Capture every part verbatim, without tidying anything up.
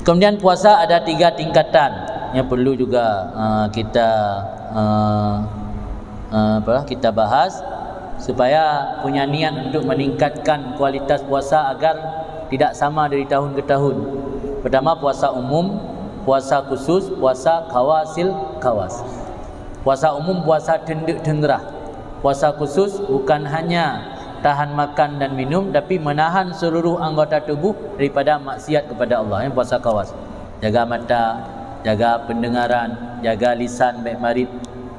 Kemudian puasa ada tiga tingkatan yang perlu juga uh, kita uh, uh, apa kita bahas supaya punya niat untuk meningkatkan kualitas puasa agar tidak sama dari tahun ke tahun. Pertama, puasa umum, puasa khusus, puasa khawasil khawas. Puasa umum, puasa teundeuk teungeurah. Puasa khusus bukan hanya tahan makan dan minum, tapi menahan seluruh anggota tubuh daripada maksiat kepada Allah. Yang puasa khawas, jaga mata, jaga pendengaran, jaga lisan baik marit,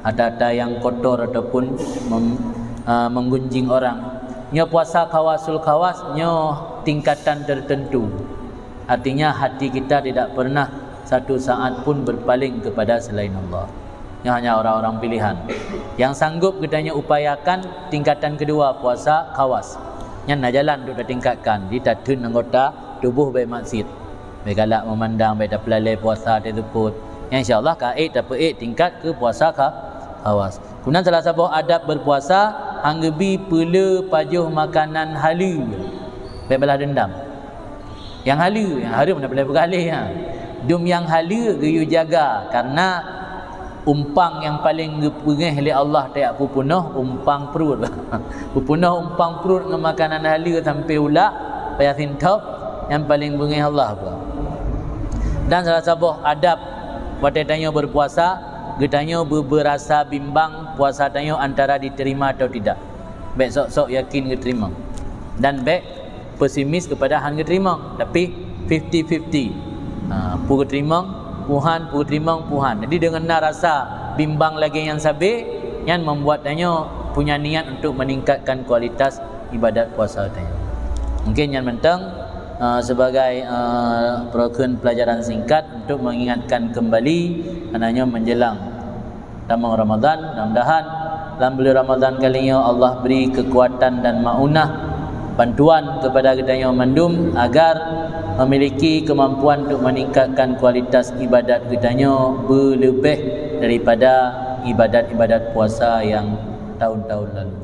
harta-harta yang kotor ataupun mem, uh, menggunjing orang. Nyoe puasa khawasul khawas, nyoe tingkatan tertentu. Artinya, hati kita tidak pernah satu saat pun berpaling kepada selain Allah. Nyoe hanya orang-orang pilihan. Yang sanggup geutanyoe upayakan tingkatan kedua puasa khawas. Nyan na jalan untuk tatingkatkan, di tateun anggota tubuh baik maksiat. Baik galak memandang, baik tapeulalai puasa tersebut. Yang insya Allah ka ék tapeuék tingkat ke puasa kha, khawas. Kemudian salah saboh adab berpuasa, hang geubi peule pajoh makanan haleue. Baik balas dendam. Yang haleue, yang hareum na boleh bergalih ha. Dum yang haleue geuyue jaga karena umpang yang paling geupeungéh lé Allah tajak peupunoh umpang pruet. Peupunoh umpang pruet ngon makanan haleue sampai ulak payah sintop yang paling beungéh Allah apa. Dan salah saboh adab watée tanyoe berpuasa, geutanyoe beu- berasa bimbang puasa tanyoe antara diterima atau tidak. Bék sok-sok yakin geuterima. Dan bék pesimis kepada han geuterima, tapi fifty fifty. Ha, pu geuterima, pu han, pu geuterima, pu han. Jadi dengan na rasa bimbang lagée nyan sabe, nyan membuat tanyoe punya niat untuk meningkatkan kualitas ibadat puasa tanyoe. Mungkin nyan mantong uh, sebagai uh, peureukeun pelajaran singkat untuk mengingatkan kembali, karena nyoe menjelang tamong Ramadan. Mudah-mudahan lam buleuen Ramadan kali nyoe Allah beri kekuatan dan maunah, bantuan kepada geutanyoe mandum agar memiliki kemampuan untuk meningkatkan kualitas ibadat geutanyoe beuleubeh daripada ibadat-ibadat puasa yang tahun-tahun lalu.